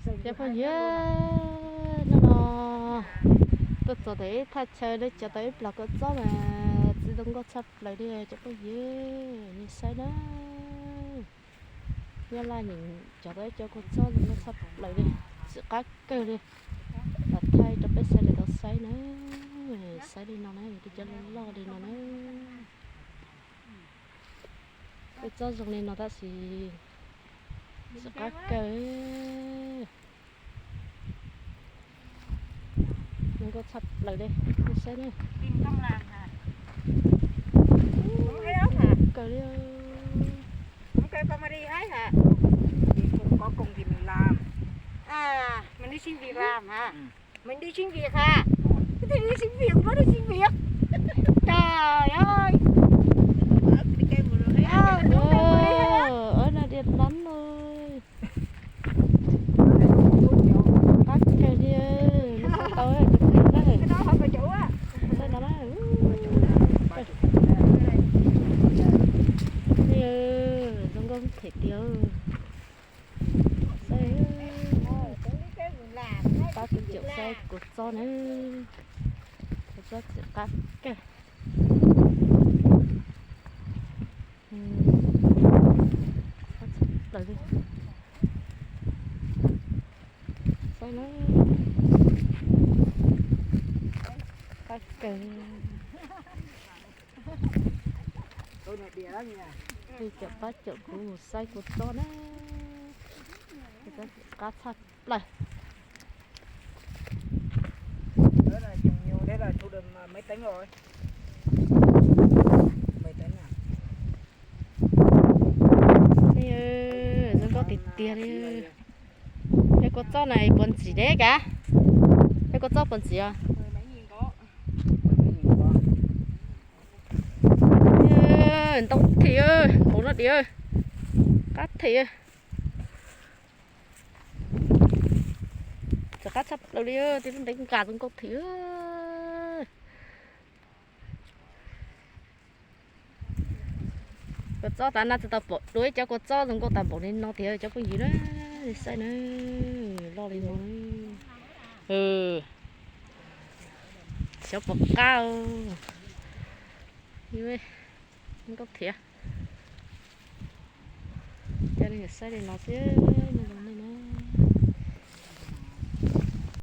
Cov phooj ywg, hnub no tuaj txog ntawm ib thaj chaw dej cov tau ib plag kua txob mas txi zoo nkauj tshaj plaws li cov phooj ywg, nej saib na. Nyob Laj Nyeem cov tau ib co kua txob zoo nkauj tshaj plaws li, txim qab kawg li. Los thaij rau peb sawv daws tau saib na, saib li no na, tej cov loj loj li no na. Kua txob zoo li no tab sis txim qab kawg. Zoo nkauj tshaj plaws li, nej saib na. Kawg li. Mình đi xin việc hả? Mình đi xin việc hả? Cái gì đi xin việc, bố đi xin việc. Trời ơi. Ơ, nó điên lắm rồi. Qab kawg li, tau tau na. Zoo nkauj them tiag. Pab kuv caum saib kua txob na, kua txob txim qab kawg. Txhob txhob plaws li. Saib na, qab kawg. Caum pab caum kuv mus saib kua txob na, kua txob qab tshaj plaws. Zoo nkauj tiag tiag li. Peb kua txob na puas ntxim deb kav? Peb kua txob puas ntxim os? Ntau thiab, npaum no diam, qab thiab. Txawm qab tshaj plaws li, tej lub ntev nkas zoo nkauj thiab. Kua txob tas na tsis tau pom dua ib cov kua txob zoo nkauj tas npaum li no tiag cov phooj ywg na, saib na, loj li no. Xyov pom qab, zoo nkauj thiab. Coj nej saib li no xwb, nej zoo nej na.